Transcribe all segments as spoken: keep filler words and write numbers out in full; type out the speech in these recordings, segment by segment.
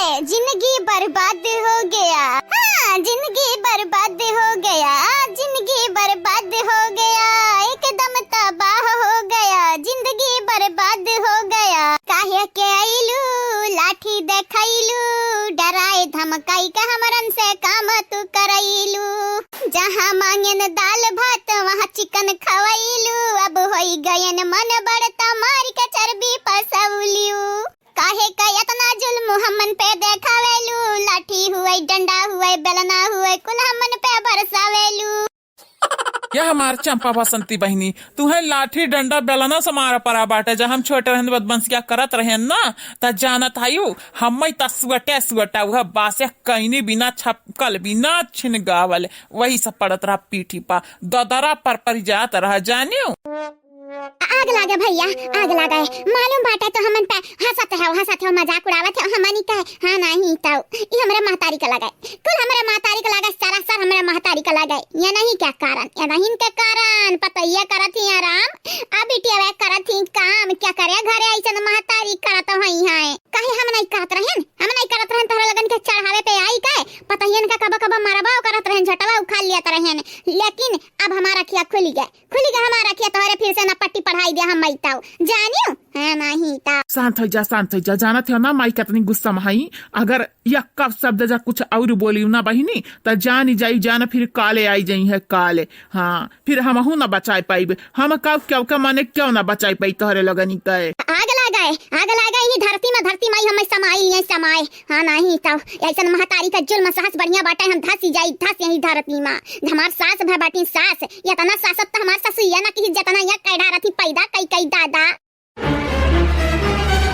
जिंदगी बर्बाद हो गया, हाँ, जिंदगी बर्बाद हो गया, जिंदगी बर्बाद हो गया, एकदम तबाह हो गया, जिंदगी बर्बाद हो गया। काहे के अइलू, लाठी देखैलू, डराए धमकाई के हमरन से काम तू करैलू। जहाँ मांगेन दाल भात, वहाँ चिकन खवैलू। अब होई गयन मन बड़, त मार के चर्बी पसौलू। काहे का इतना जुल्म हमन पे देखावेलू? लाठी हुए, डंडा हुए, बेलना हुए, कुल हमन पे बरसावेलू। या हमार चंपा बसंती बहिनी, तुहे लाठी, डंडा, बेलना से मारा परा बाटे। जब हम छोटे रहन, बदमाशिया करत रहन ना, त जानत हयू, हम्मई त सुअटे सुअटा, उहे बासे कइनी बिना छपकल, बिना छिनगावल, वही सब पड़त रहा पीठी पा, ददरा पर पर जात रहा, जानियो। आग लागे भैया, आग लागे। मालूम बाटे तो हमन पे हंसत हो, हंसत हो, मजाक उड़ावत हो हमनी के। हाँ, नहीं तो ई हमरे महतारी के लागे, कुल हमरे महतारी के लागे, सरासर हमरे महतारी के लागे। ये नहीं क्या कारण, ये नहीं के कारण, पतैया करत ही आराम, आ बिटिया वे करत ही काम। क्या करे घरे ऐसन महतारी करत होई हैं? काहे हम नहीं करत रहन, हम नहीं करत रहन, तोहरे लगन के चढ़ावे पे आई के पतैयन का कबो कबो मरबो करत रहन, झटवा उखाड़ लियत रहन। लेकिन अब हमार अखिया खुली गए, खुली गए हमार अखिया, तोहरे फिर से ना पट्टी पढ़ाई दिया हम मैताऊ, जानियो? हाँ, नहीं तो। शांत हो जा, शांत हो जा, जानत हो ना माई कितनी गुस्सा में हई। अगर यक्का शब्द जा कुछ और बोली ना बहिनी, त जानी जाई, जान फिर काले आई जाई है काले। हाँ, फिर हमहू ना बचाई पाइब। हम का, क्यों का माने क्यों ना बचाई पाई तोहरे लगनी के? आग लागे, आग लागे, यही धरती में, धरती माई हमें समाई है, समाए। हाँ, नहीं तो ऐसन महतारी का जुल्म सहस बढ़िया बाटे, हम धसी जाई, धस यही धरती में। हमार सास भे बाटी सास, इतना सासत त हमार ससुइया ना किही, जतना या कैडा रथी पैदा कई कई दादा।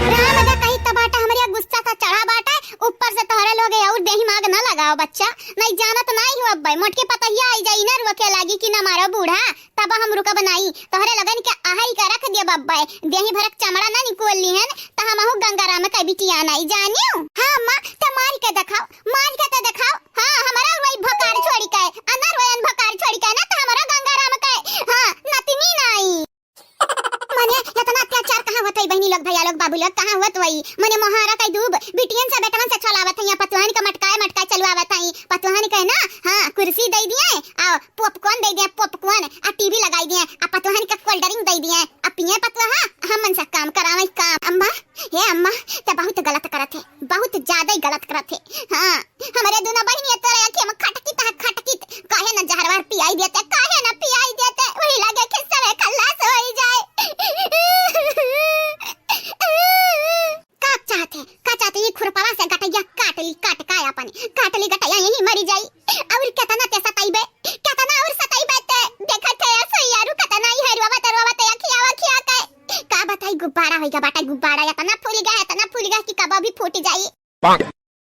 राम दा कही त बाटा, हमरे गुस्सा त चढ़ा बाटा, ऊपर से तोहरे लोग और देही माग न लगाओ बच्चा, नहीं जानत नहीं हो अब्बे, मोटकी पतहिया आई जाई ना, रोके लागी कि न मारो बूढ़ा, तब हम रुकब नहीं, तोहरे लगन के अहई के रख दियब अब्बे, देही भरक चमड़ा न निकोल लिहन, त हमहू गंगाराम के बिटिया नहीं जानियो। हाँ अम्मा, त मार के देखाओ, मार के त देखाओ, हाँ, हमारा रोई भकार छोड़ी के, अना रोयन भकार छोड़ी के ना, त हमारा गंगाराम के, हाँ, नतिनी नहीं। मने इतना अत्याचार कहाँ होत है बहिनी लोग, भैया लोग, बाबू लोग, कहाँ होत वही? मने मोहारा कई दूब बिटियन से, बेटवन से चलावत है, यहाँ पतुहन का मटकाए मटकाए चलवावत है। पतुहन के ना, हाँ, कुर्सी दे दिए, आ popcorn दे दिए, popcorn, आ टीवी लगाई दिए, आ पतुहन का cold drink दे दिए, आ पिए पतुहा, हमन से काम करावे काम। अम्मा, हे अम्मा, ते बहुत गलत करत है, बहुत ज्यादा ही गलत करत है। हाँ, हमरे दुनो बहिनिया तोरे आँखिया में खटकित है, खटकित। काहे न जहरवार पियाई देते, काहे न पियाई देते? वही लगे कि सबे खल्लास होई जाए। का चाहते, का चाहते? ये खुरपवा से गटैया काट ली, काट का अपन, काट ली गटैया, यही मरी जाई। और केतना ते सताइबे, केतना और सताइबे ते? देखत है ऐसे यारू, केतना ही हरुआ बतरुआ बतैया खियावा खिया के। का बताई, गुब्बारा होइगा बाटा, गुब्बारा इतना फूल गया, इतना फूल गया कि कब भी फूट जाई।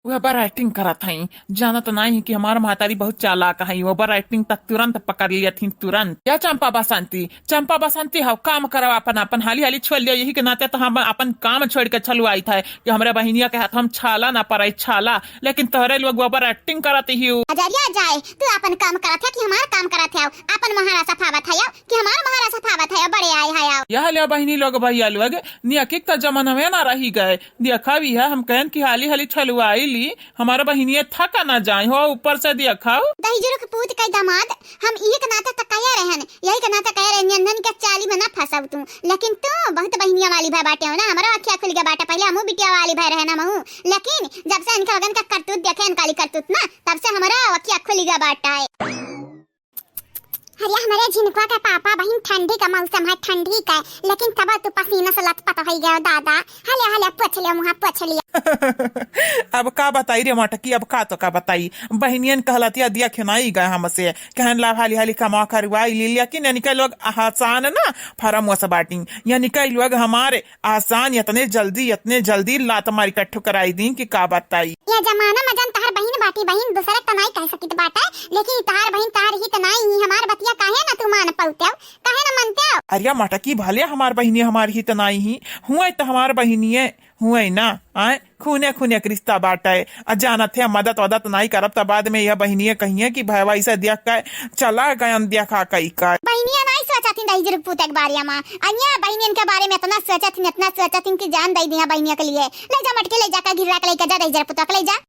वह ओवर एक्टिंग करत हई, जानत नाई है कि हमार महतारी बहुत चालाक हई। ओवर एक्टिंग त तुरंत पकड़ लियत ही, तुरंत। या चंपा बसंती, चंपा बसंती हव, काम करवा अपन, अपन हाली हाली छोड़ लिया। यही के नाते तो हम अपन काम छोड़ के चलू आई था कि हमरे बहिनिया के हाथ हम छाला ना पड़े, छाला। लेकिन तोहरे लोग ओवर एक्टिंग करत ही। अजरिया जाए, तू अपन काम करत है कि हमार काम करत है? अपन मोहारा सफावत है कि हमार मोहारा सफावत है? बड़े आए है। यह ले बहिनी लोग, भैया लोग, नियकिक त जमाना में ना रही गए। देखा भी है, हम कहन कि हाली हाली छलुआई ली, हमार बहिनिया थका ना जाए हो, ऊपर से देखा। दहिजुर के पूत के दामाद, हम इहे के नाते त कहे रहन, यही के नाते कहे रहन, नियंदन के चाली में ना फंसब तू। लेकिन तू बहुत बहिनिया वाली भय बाटे हो ना, हमारा अखिया खुल गया बाटे। पहले हमहू बिटिया वाली भय रहन हमहू, लेकिन जब से इनके लगन का करतूत देखे, इनकाली करतूत ना, तब से हमारा अखिया खुल गया बाटे। अरे हमरे झिनकुआ के पापा बहिन, ठंडी का मौसम है, ठंडी का, लेकिन तब तू पसीना से लथपथ हो गया दादा। हले हले पोछ लिया, मुँह पोछ लिया। अब का बताई रे मटकी, अब का तो का बताई। बहिनियन कहलतिया दिया खिनाई गए हमसे, कहन ला हाली हाली कमा करवाई ली, लेकिन इनके लोग आसान ना फरमोस बाटी। यानी कई लोग हमारे आसान इतने जल्दी, इतने जल्दी लात मारी के ठुकराई दी कि का बताई। यह जमाना में जन तहार बहिन बाटी, बहिन दूसरे त नाई कह सकित बाटे, लेकिन तहार बहिन तहार ही त नाई ही, हमार बतिया काहे ना तू मान पौते हो, काहे ना मनते हो? अरे मटकी, भले हमार बहिनी हमार ही त नाई ही, हुए त हमार बहिनिये हुए ना, आए, खूने खूने के रिश्ता बाटे। आ जानत है, मदद वदद नाई करब त बाद में यह बहिनिया कहिए कि भैवा इसे देख के चला गयन देखा कई का। बहिनिया नाई सोचत हिन दहिजर पुतक बारे में, अनिया बहिनियन के बारे में इतना सोचत हिन, इतना सोचत हिन कि जान दे दिया बहिनिया के लिए। ले जा मटकी, ले जा का गिर्रा के लेके जा दहिजर पुतक, ले जा।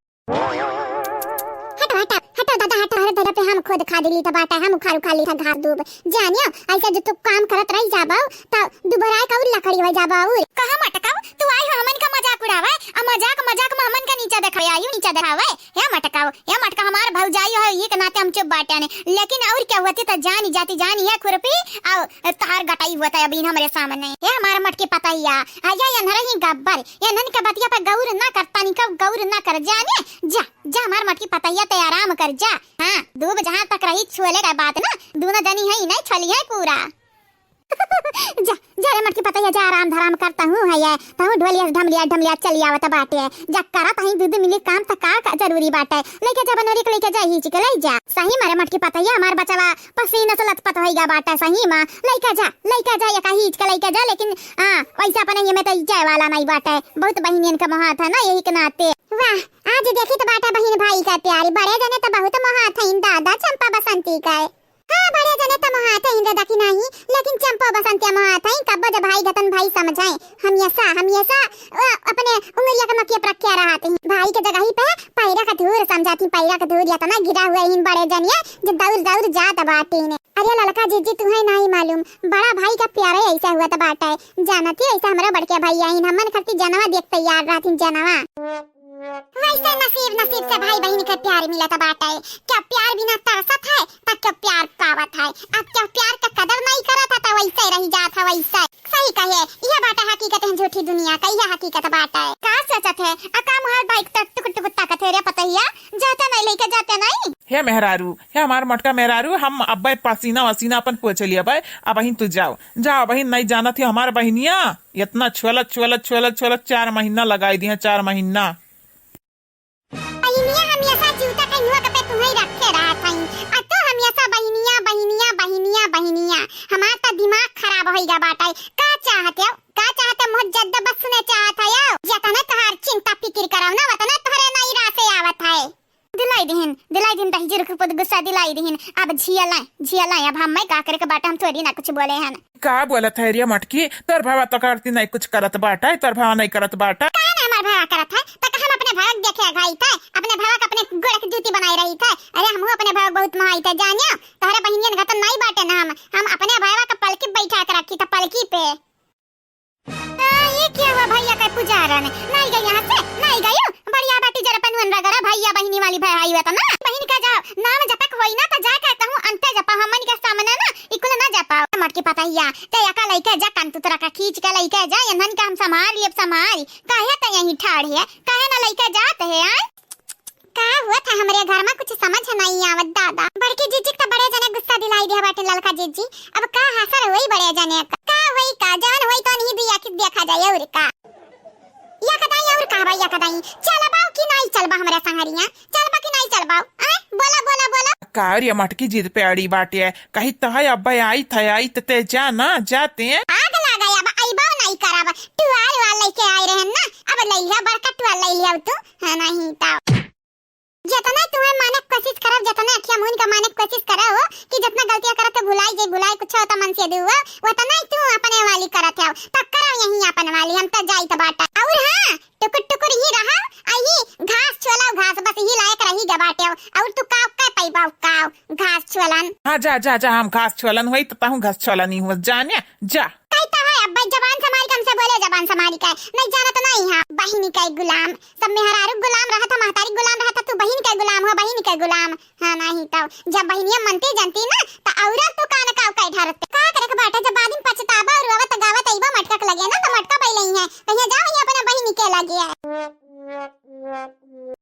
हटो, हटो, हटो दादा, हटो, हरे दादा पे हम खुद खा दिली त बाटा, हम उखाड़ उखाड़ ली था घास दूब। जानियो, ऐसा जो तू काम करत रह जाबो, त दुबराए का और लकड़ी हो जाबो और। कहा मटकाओ, तू आई हो हमन का मजाक उड़ावे, आ मजाक, मजाक में हमन का नीचा देखावे, आयु नीचा देखावे। या मटकाओ, या मटका हमार भौजाई हो, ये के नाते हम चुप बाटे ने। लेकिन और क्या होती त जानी जाती, जानी है खुरपी, और तहार गटाई होता है अभी हमरे सामने। ये हमार मटकी पतैया, आया ये नरही गब्बर, ये नन के बतिया पे गौर ना करता, नहीं का गौर ना कर जाने। जा, जा हमार मटकी पतैया ते आराम कर जा। हाँ, दूब जहाँ तक रही छोले का बात ना, दोनों जनी है नहीं छोली है पूरा। जा, जा रे मटकी पतैया, जा आराम धराम करता हूँ है ये, तहूँ ढोलिया ढमलिया ढमलिया चली आवत बाटे। जा करत हई दूध मिली काम त का, का जरूरी बाटे। लेके जा बनोरी के लेके जा हीच के ले जा। सही मारे मटकी पतैया हमार बचवा पसीना से लथपथ होइगा बाटे सही मा। लेके जा, लेके जा ये का हीच के लेके जा, लेकिन हाँ, वैसे अपने ये में तो जाए वाला नहीं बाटे। बहुत बहिनियन का मोहात है ना यही के नाते। वाह, आज देखी तो बाटा बहिन भाई का प्यारी, बड़े जने तो बहुत मोहात है इन दादा चंपा बसंती का। हाँ, बड़े जने तो मोहात है इन दादा की नहीं, लेकिन चंपा बसंतिया मोहात है, कब्बो जब भाई गतन भाई समझाए, हमेशा, हमेशा वो अपने उंगलिया के नकिया पर रखे रहत ही। भाई के जगह ही पे पैरा का धूर समझाती, पैरा का धूर इतना गिरा हुआ है इन बड़े जनिया, जो दौड़ दौड़ जात बाटी ने। अरे ललका जीजी, तुहे नहीं मालूम, बड़ा भाई का प्यारे ऐसा हुआ तो बाटा है। जानती ऐसा हमारा बड़के भैया इन हमन खातिर जनवा देख तैयार रहती जनवा। वैसे नसीब, नसीब से भाई बहिन के प्यार मिलत बाटे। क्या प्यार बिना तरसत है, त क्या प्यार पावत है। अब क्या प्यार का कदर नहीं करत है, त वैसे रही जात है, वैसे। सही कहे, यह बात है हकीकत है, झूठी दुनिया का यह हकीकत बाटे। का सोचत है, आ का मुहार बाइक तक टुक टुक ताकत है रे पतैया, जाते नहीं लेके जाते नहीं। हे मेहरारू, हे हमार मोटका मेहरारू, हम अब्बे पसीना वसीना अपन पोछ लिया बे, अब बहिन तू जाओ, जाओ बहिन, नहीं जानत ही हमार बहिनिया, इतना छोलत, छोलत, छोलत, छोलत चार महीना लगाई दिया, चार महीना। बहिनिया हमेशा जूता कहीं हुआ पे तुम्हें रखे रहत हई। आ तो हमेशा बहिनिया, बहिनिया, बहिनिया, बहिनिया। हमार तो दिमाग खराब होइगा बाटे। का चाहत हो? का चाहत हो? मुँह जद्द बस सुने चाहत हो? जतने तोहार चिंता फिकिर करब ना, वतने तोहरे नैरा से आवत है। दिलाई दिहिन, दिलाई दिहिन, दहिजर के पुत गुस्सा दिलाई दिहिन। अब झियला, झियला, अब हम मैं का करे के बाटे, हम थोड़ी ना कुछ बोले हन। का बोलत है रे मटकी? तोर भावा तो करती नहीं कुछ करत बाटा, तोर भावा नहीं करत बाटा। का ना हमार भावा करत है, त का हम अपने भावा के देखे अघाई थे, अपने भावा के अपने गोड़ के जूती बनाई रही थे। अरे हमहू अपने भावा के बहुत मोहाई थे, जानियो, तोहरे बहिनियन घतन नहीं बाटे ना हम, हम अपने भावा के पलकी बैठा के रखी थे, पलकी पे। आ, ये क्या हुआ भैया का पुजारन? नहीं गई यहाँ से, नहीं गई। बढ़िया बाटी जरा पनुअन रगड़ा भैया बहिनी वाली भाई हुआ तो ना। बहिन का जाओ, नाम जपक होई ना तो जाके कहूँ अंते जपा, हमन के सामने ना इकुल ना जपा। मटकी पतैया, ते एका लइके जा, कंतु तोरा का खींच के लइके जा, इन्हन के हम संभाल लेब, संभाल। काहे ते यहीं ठाड़ है, काहे ना लइके जात है, आय? का हुआ था हमरे घर में, कुछ समझ नहीं आवत दादा। बड़की जीजी के तो बड़े जने गुस्सा दिलाई दिया बाटे ललका जीजी। अब का हासिल होई बड़े जने का? का होई का, जवन होई तो नहीं दुई आँखी देखा जाए और का। या कदाई और का बा, या कदाई चलबाओ कि नहीं चलबा हमरा संगरिया? चलबा कि नहीं चलबाओ? आय, बोला, बोला, बोला। का रे मटकी जिद पे अड़ी बाटे, कही तो है अब्बे आई थे, आई ते, ते जा ना, जाते हैं। आग लागा अब अइबो नहीं करब, टुआल वाल लेके आए रहन ना, अब ले लिया बड़का टुआल ले लिया तू। हाँ, नहीं तो। जितना तुम्हें माने के कोशिश करब, जितना अखिया मुहिन के माने के कोशिश करब हो कि जितना गलतियां करत हो भुलाई जे, भुलाई कुछ होता मन से दू हो, उतना ही तू अपने वाली करत हो। तो करो यहीं अपन वाली, हम तो जाइत बाटा। और हाँ, टुकुर टुकुर ही रहा, अही घास छोला घास, बस ही लायक रही गबाटे। और तू का, का पैबा का घास छोलन? हाँ, जा, जा, जा, हम घास छोलन होई तो तहूँ घास छोलन ही हो, जाने जा। कहता है, अब भाई जबान संभाल के हमसे बोले, जबान संभाल के। नहीं जानत नहीं है, बहिनी के गुलाम। सब मेहरारू गुलाम रहत है, महतारी गुलाम रहत है, तू बहिन के गुलाम हो, बहिन के गुलाम। हाँ, नहीं तो जब बहिनिया मनती जानती ना, तो औरत तू कान काव के ढारत। का करे के बाटे, जब बाद में पछतावा और रोवत गावत अइबा मटका के लगे ना, तो मटका बैले ही है। कहिया जाओ ही अपना बहिनी के लगे।